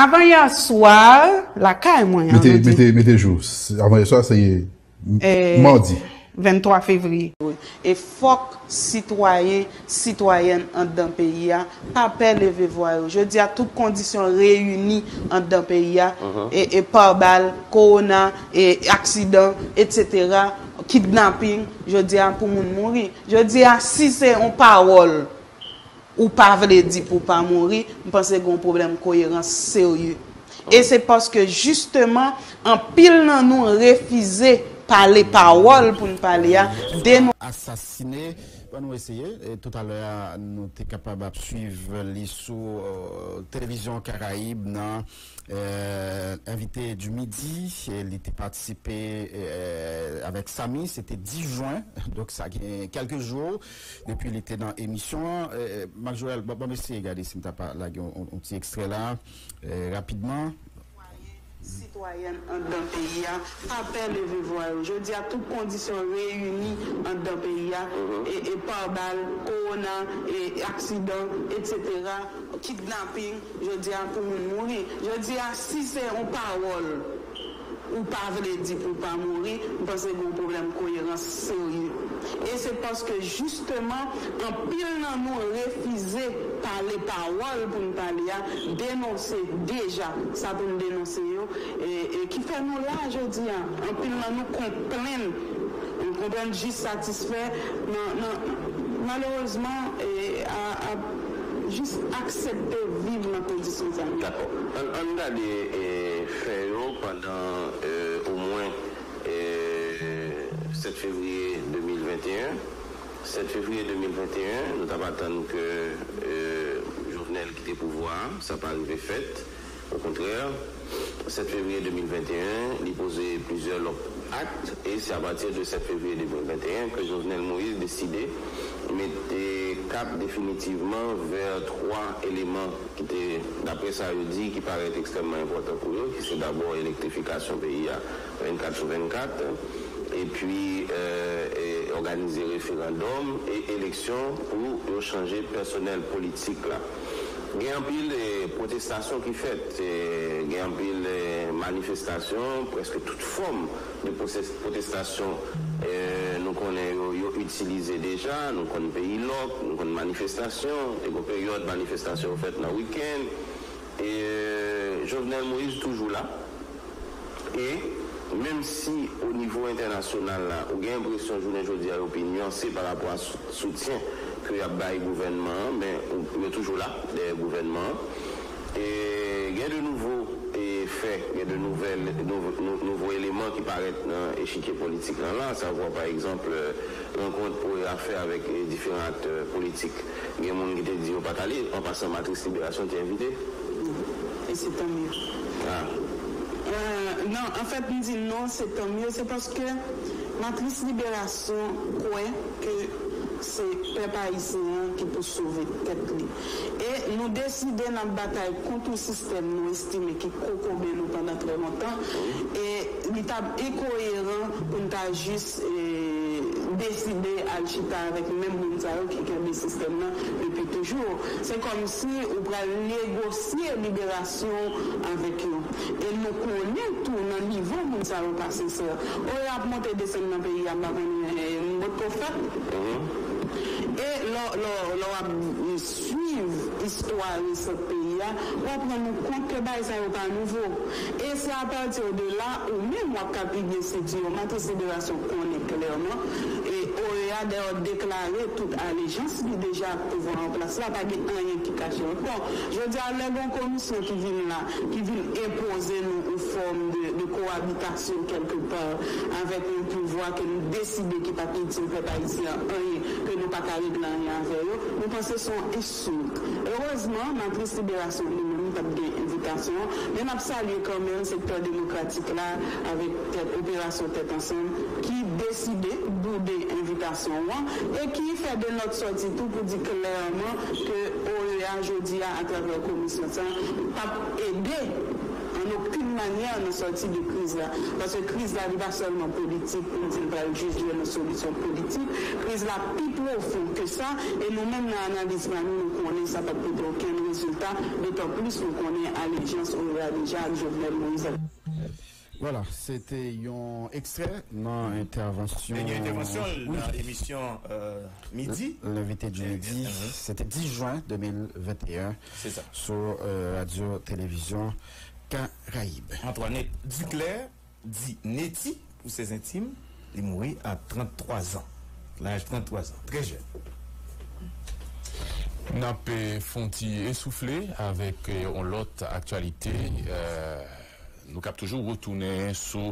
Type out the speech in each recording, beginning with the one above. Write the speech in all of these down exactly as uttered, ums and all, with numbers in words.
Avanyè swa, lakay mwen an, Mete, nou di, mete, mete jou. Avanyè swa, se eh, madi. Venntwa fevriye. E fòk sitwayen, sitwayèn anndan peyi a pa pè leve vwa yo. Jodi a, tout kondisyon reyini anndan peyi a, e, e pa bal, kowona, e aksidan, etsetera, kidnaping, jodi a pou moun mouri. Jodi a, si se yon pawòl ou pa vle di pou w pa mouri, m panse gen yon pwoblèm koyerans serye. E se paske jisteman, anpil nan nou refize pale pawòl pou n pale a, denonse. Asasine. Bon, nou eseye. E toutalè a, nou te kapab ap swiv li sou, euh, Televizyon Karayib nan, euh, Invité du Midi. E li te patisipe, euh, avèk Samy, se te dis jen, donk sa gen kèlke jou depi li te nan emisyon an. Euh, Marc Joël, bon, bon, eseye gade si m ta pa lage yon, yon, yon ti ekstrè la, euh, rapidman. Sitwayèn anndan peyi a pa pè leve vwa yo. Jodi a, tout kondisyon reyini anndan peyi a, e, e pa bal, kowona, e aksidan, etsetera, kidnaping, jodi a pou moun mouri. Jodi a, si se yon pawòl ou pa vle di pou w pa mouri, m panse gen yon pwoblèm koyerans serye. E se paske jisteman, anpil nan nou refize pale pawòl pou n pale a, denonse deja sa pou n denonse yo, e, e ki fè nou la jodi a. Anpil nan nou konplenn, konplenn jis satisfè nan, nan, malerezman, e, a, a jis aksepte viv nan kondisyon sa yo. Dakò. Ann, ann gade, e, fè yo pandan, e, omwen, e, sèt fevriye de mil venteyen. Sèt fevriye de mil venteyen, nou t ap atann ke, e, Jovenel kite pouvwa a, sa pa rive fèt. Okontrè, sèt fevriye de mil venteyen, li poze plizyè lòt akt, e se apati de sèt fevriye de mil venteyen ke Jovenel Moïse deside mete kap definitivman vè twa eleman ki te, daprè sa yo di, ki parèt ekstrèmman enpòtan pou yo, ki se dabò elektrifikasyon peyi a vennkat sou vennkat, epi, e, e, òganize referandòm e eleksyon pou yo chanje pèsonèl politik la. Gen anpil, e, pwotestasyon ki fèt, e, gen anpil, e, manifestasyon, prèske tout fòm de pwoses-, pwotestasyon, e, nou konnen yo, yo itilize deja, nou konn peyi lòk, nou konn manifestasyon, te gon peryòd manifestasyon yo fèt nan wikenn. E, Jovenel Moïse toujou la. E menm si o nivo entènasyonal la, ou gen enpresyon jounen jodi a yo pi nyanse pa rapò a sou-, soutyen ke y ap bay gouvènman an, men ou, yo toujou la dèyè gouvènman an. E gen de nouvo, e, fè, gen de nouvèl, nouvo, nou-, nouvo eleman ki parèt nan echikye politik lan la, savwa, pa egzanp, rankont O E A fè avèk, e, diferan aktè politik. Gen moun ki te di yo pa t ale. An pasan, Matris Liberasyon te envite. E se tanmye. Ah. Euh, non, anfèt, m di non, se tanmye. Se paske Matris Liberasyon kwè ke se pèp ayisyen an ki pou sove tèt li. E nou deside n ap batay kont yon sistèm nou estime ki kokobe nou pandan trè lontan. E li t ap enkoyeran pou n ta jis, e, deside al chita avèk menm moun sa yo ki kenbe sistèm nan depi toujou. Se kòmsi ou pral negosye liberasyon avèk yo. E nou konnen tou nan nivo moun sa yo pa sensè. O E A ap monte desann nan peyi a, m pa konnen, e, m potko fèt. E lè, lè, lè w ap swiv istwa resan peyi a, w ap rann ou kont ke bagay sa yo pa nouvo. E se apati de la, ou menm w ap ka pibye siti yo. Matris Liberasyon konnen klèman. E O E A dayè deklare tout alejans li deja ak pouvwa an plas la, pa gen anyen ki kache ankò. Jodi a, lè gen yon komisyon ki vin la, ki vin enpoze nou yon fòm de, de kowabitasyon kèlke pa avèk yon pouvwa ke nou deside ki pa t itil pèp ayisyen an anyen, ke nou pa ka regle anyen avè yo, nou panse se yon ensilt. Erezman, Matris Liberasyon li menm li pa t gen envitasyon an, men n ap salye kanmenm sektè demokratik la avèk tèt, operasyon Tèt Ansanm ki deside boude envitasyon an e ki fè de nòt sòti tou pou di klèman ke O E A jodi a, atravè komisyon sa, p ap ede an okenn manyè nan sòti de kriz la. Paske kriz la, li pa sèlman politik, pou n di n pral jis jwenn yon solisyon politik. Kriz la pi pwofon ke sa, e nou menm nan analiz pa nou, nou Konnen sa p ap pote okenn rezilta, dotan plis nou konnen alyans Oya deja ak Jovenel Moïse. Vwala, se te yon ekstrè nan entèvansyon. Te gen entèvansyon l nan emisyon, euh, midi. L'invité du midi, se te dis jen de mil venteyen sou, euh, Radyo Televizyon Karayib. Antoinette Duclair, di Netty pou ses intimes, li mouri a trant twa zan. Laj trant twa zan, trè jèn. N ap, eh, fè yon ti esoufle avèk, eh, yon lòt aktyalite. Eh, nou k ap toujou retounen sou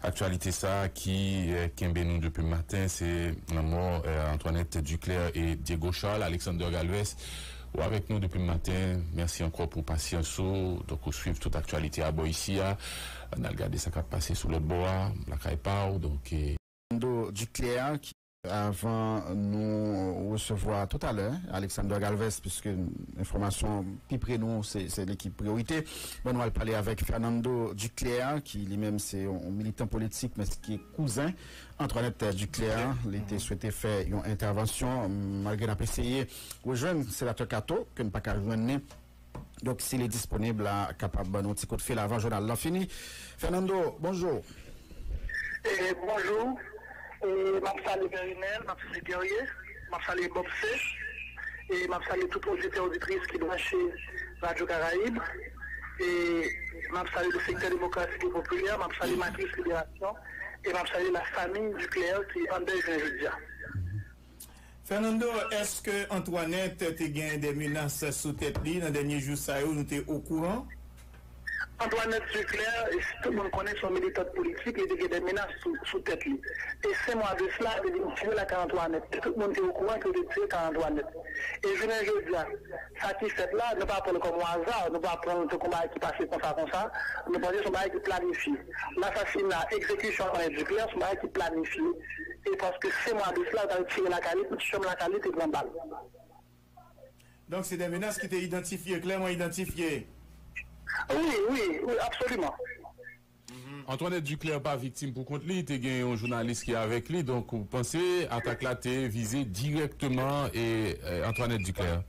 aktyalite sa a ki, eh, kenbe nou depi maten. Se lanmò, eh, Antoinette Duclair e Diego Charles. Alexander Galvez, ou avèk nou depi maten. Mèsi ankò pou pasyans ou. Donk, ou swiv tout aktyalite a bò isi a. N al gade sa k ap pase sou lòt bò a, lakay pa w. Donk, eh, Fernando Duclair, ki, avan nou resevwa toutalè Alexander Galvez, piske enfòmasyon pi pre nou, se, se li ki priyorite. Bon, nou al pale avèk Fernando Duclair, ki li menm se yon militan politik, men ki kouzen Antoinette Duclair. Li te swete fè yon entèvansyon, malgre n ap eseye rejwenn senatè Kato, ke n pa ka jwenn li. Donk, si li disponib la, kapab ban nou ti kout fil avan jounal lan fini. Fernando, bonjou. E, bonjou. E, m ap salye Pè Renel, m ap salye Guerrier, m ap salye Bob C, e m ap salye tout oditè, oditris ki branche Radyo Karayib. E m ap salye le sektè demokratik e popilè, m ap salye Matris Liberasyon, e m ap salye la famiy Duclair ki anndan jounen jodi a. Fernando, èske Antoinette te gen de menas sou tèt li nan dènye jou sa yo, nou te okouran? Antoinette Duclair, tout moun konnen se yon militant politik, li te gen de menas sou, sou tèt li. E senk mwa de sila, te vin tire lakay Antoinette. E tout moun te okouran ke yo te tire kay Antoinette. E jounen jodi a, sa ki fèt la, nou pa pran l kòm yon aza, nou pa pran l tankou yon bagay ki pase konsa, konsa. Nou panse se yon bagay ki planifye. Lasasina, egzekisyon Antoinette Duclair, se yon bagay ki planifye. E paske senk mwa de sila, yo t al tire lakay li, tout chanm lakay li te pran bal. Donk, se de menas ki te idantifye, klèman idantifye. Wi, wi, wi, absoliman. Antoinette Duclair pa viktim pou kont li, te gen yon jounalis ki avèk li, donk ou panse atak la te vize dirèkteman e, e, Antoinette Duclair?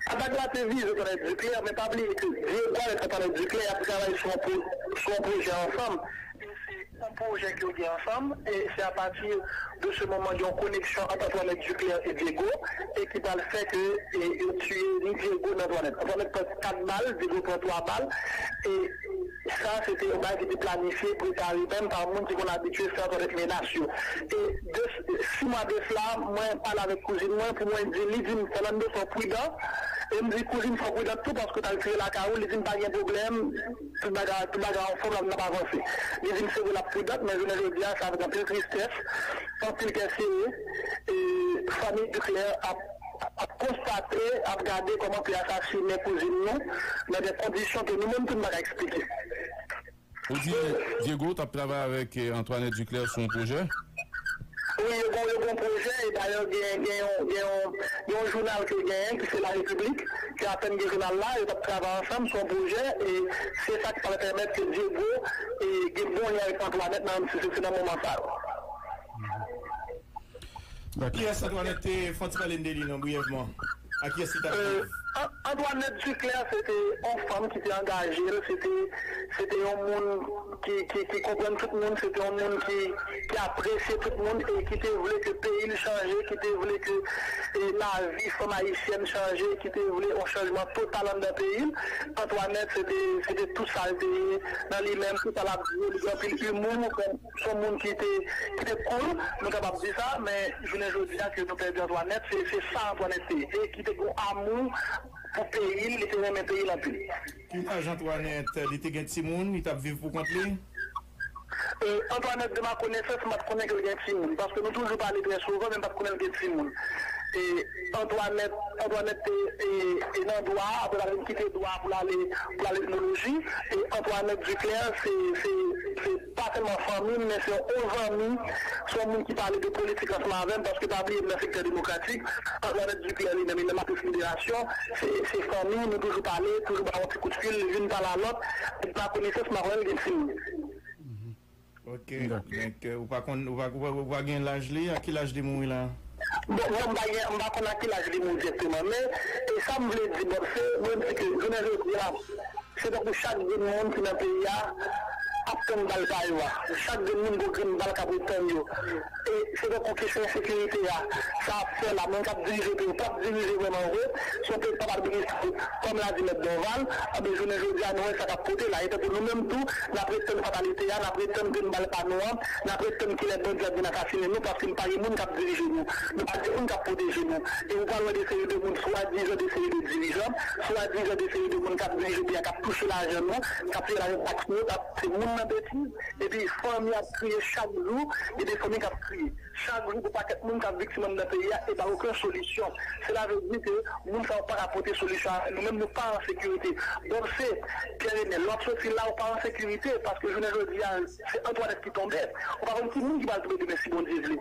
Atak la te vize Antoinette Duclair, men pa bliye ke Diego avèk Antoinette Duclair ap travay sou yon pwo-, sou yon pwojè ansanm. E se yon pwojè ke yo gen ansanm, e se apati de se moman gen yon koneksyon ant Antoinette Duclair e Diego, e ki pral fè ke, e, yo tiye ni Diego ni Antoinette. Antoinette pran kat bal, Diego pran twa bal, e sa se te yon bagay ki te planifye, prepare menm pa moun ki konn abitye fè Antoinette menas yo. E de, sis mwa de sila, mwen pale avèk kouzin mwen pou mwen di, li di m, Fernando, fò w pridan. E m di, kouzin, fò w pridan tou paske w t al tire lakay ou. Li di m, pa gen pwoblèm, tout bagay, tout bagay anfòm, n ap avanse. Li di m, se vre, l ap pridan, men jounen jodi a, se avèk anpil tristès, anpil kè sere, e fanmi Duclair ap, ap konstate, ap gade kòman ke yo asasinen kouzin nou nan de kondisyon ke nou menm tou n pa ka eksplike. Ou di Diego t ap travay avèk, eh, Antoinette Duclair sou yon pwojè? Wi, yo gon, yo gon pwojè, e dayè gen, gen yon, gen yon, gen yon jounal ke yo genyen, ki se La République, ke apèn gen jounal la, yo t ap travay ansanm sou yon pwojè, e se sa ki pral pèmèt ke Diego, e, gen bon lyen avèk Antoinette nan, se, se, se nan moman sa yo. Kiyès Antoinette te, fè yon ti pale n de li non, briyèvman? A kiyès li t ap viv? An-, Antoinette Duclair, se te yon fanm ki te angaje l, se te, se te yon moun ki, ki, ki konprann tout moun, se te yon moun ki, ki apresye tout moun e ki te vle ke peyi l chanje, ki te vle ke, e, lavi fanm ayisyèn chanje, ki te vle yon chanjman total anndan peyi l. Antoinette, se te, se te tout sa l te ye nan li menm, tout sa l ap di yo, li gen anpil imou, se yon moun ki te, ki te cool, nou kapab di sa, men jounen jodi a ke nou pèdi Antoinette, se, se sa Antoinette te ye, e ki te gen amou pou peyi l, li te renmen peyi l anpil. Ki laj Antoinette, li te gen timoun, li t ap viv pou kont li? E, Antoinette, de ma connaissance, m pa t konnen ke l gen timoun, paske nou toujou pale trè souvan, men m pa t konnen l gen timoun. E Antoinette, Antoinette te, e, e nan dwa, apre l al vin kite dwa pou l ale, pou l al etnoloji. E Antoinette Duclair, se, se, se pa sèlman fanmi m, men se yon zanmi, se yon moun ki pale de politik ansanm avè m, paske pa bliye m nan sektè demokratik. Antoinette Duclair li menm, li nan Matris Liberasyon, se, se fanmi, nou toujou pale, toujou ba yon ti kout fil, youn pale a lòt, de ma connaissance, m pa konnen l gen timoun. Ok. Donk, euh, ou pa konn, ou pa, ou pa, ou pa gen laj li? A ki laj li mouri la? Bon, mwen m pa gen, m pa konn a ki laj li mouri egzakteman, men e sa m vle di, Bob, se mwen di ke jounen jodi a, se tankou chak grenn moun ki nan peyi a ap tann bal pa yo a. Chak grenn moun gon grenn bal k ap ret tann yo. E se tankou kesyon ensekirite a, sa ap fè la, moun k ap dirije peyi yo p ap dirije vrèman vre, se yon peyi k p ap administre kòm la di mèt Dòval, anben jounen jodi a nou wè sa k ap pote la. E tankou nou menm tou, n ap ret tann fatalite a, n ap ret tann grenn bal pa nou an, n ap ret tann kilè bandi ap vin asasinen nou, paske n pa gen moun k ap dirije nou. Nou pa gen moun k ap pwoteje nou. E ou pral wè de seri de moun, swadizan de seri de dirijan, swadizan de seri de moun k ap dirije peyi a, k ap touche lajan nou, k ap fè lajan taks nou, k ap fè moun nan betiz, epi fanmi ap kriye chak jou, gen de fanmi k ap kriye. Chak jou, gon pakèt moun k ap viktim anndan peyi a, e pa okenn solisyon. Sela vle di ke moun sa yo pa ka pote solisyon a nou menm, nou pa an sekirite. Donk, se Pierre Renel, w ap soti la, ou pa an sekirite, paske jounen jodi a, se Antoinette ki tonbe. Ou pa konn ki moun ki pral tonbe demen si Bondye vle.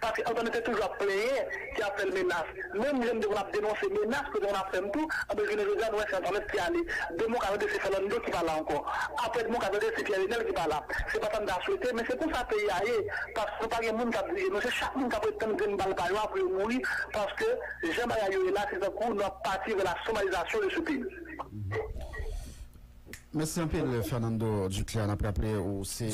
Paske Antoinette te toujou ap plenyen, ki ap fè l menas. Menm jan m te konn ap denonse menas ke te konn ap fè m tou, anben jounen jodi a, nou wè se Antoinette ki ale. Demen w ka tande se Fernando ki pa la ankò. Apre demen w ka tande se Pierre Renel ki pa la. Se pa sa m ta swete, men se konsa peyi a ye. Paske nou pa gen moun k ap dirije nou. Se chak moun k ap ret tann grenn bal pa yo a pou yo mouri. Paske jan bagay yo ye la, se tankou nou ap pati vè la somaliyzasyon de se peyi. Mèsi anpil, Fernando Duclair. N ap raple ou se